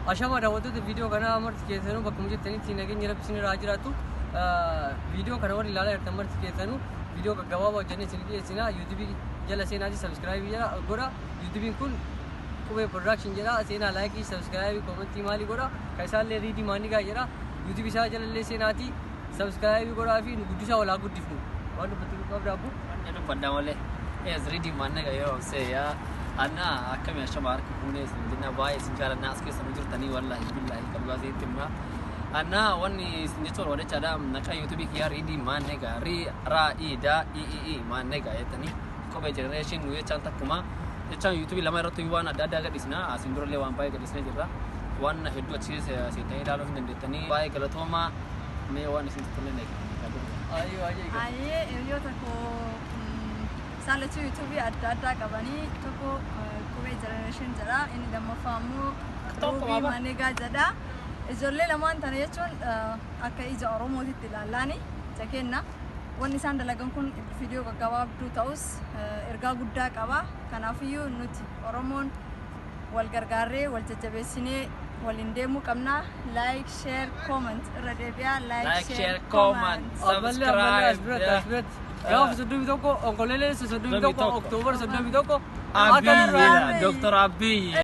Ashama, daawwattoota viidiyoo kanaa marti keessanuu bakkuma jirtanitti nageenya Rabbi isin irraa jiraatu. Viidiyoo kana warri ilaalaa jirtan marti keessanuu viidiyoo gaggabaabaa hojjennee isin dhiyeessina. YouTubeii jala seenaatii subscribe jala godha. YouTubeiin kun Qubee Production jedha. Seenaa, like, subscribe, comment maalii godha. Kan isaallee Riidii Maanigaa jedha. YouTubeii isaa jalallee seenaatii subscribe godhaa fi nu guddisaa, walaa guddifnu. Waan dubbatti qabda, abbu? Wanni dubbaddaa malee. Yes, Riidii Maannaga yeroo see yaa. Anna akkami, ashama, harka fuunee isin jenna. Baay'ee isin jaalannaa, as keessa nu jirtanii, wallaahi billaahi qalbii isitti himna. Anna wanni isin jechuun wadachaadha, maqaa YouTubeii kiyyaa Riidii Maannaga, rii raa i daa i i i Maannaga jettanii, Qubee Generation nu jechaan takkuma jechaan YouTubeii lama irratti waan adda addaa gadhiisna. Asiin durallee waan baay'ee gadhiisnee jirra. Waan hedduu achi seentanii ilaaluu hin dandeettanii. Baay'ee galatoomaa, mee waan isin tolle. Ayyoo, ayyoo. Ayyee, hiriyoota koo isaan lachuu YouTubeii adda addaa qabanii, tokko Qubee Generation jedha, inni lammaffaa immoo Ruubii Manegaa jedha. Ijoollee lamaan tana jechuun akka ija Oromootitti ilaallaani ija kenna. Wanni isaan dalagan kun viidiyoo gaggabaabduu ta'us ergaa guddaa qaba. Kanaafiyyuu nuti Oromoon wal gargaarree, wal jajjabeessinee waliin deemuu qabna. Like, share, comment irra deebi'aa. Like, share, comment. Ammallee, ammallee as biratti, as biratti. Gaafa 31, Onkololeessa 31, 31. October 31. Abiyyi, Dr. Abiyyi.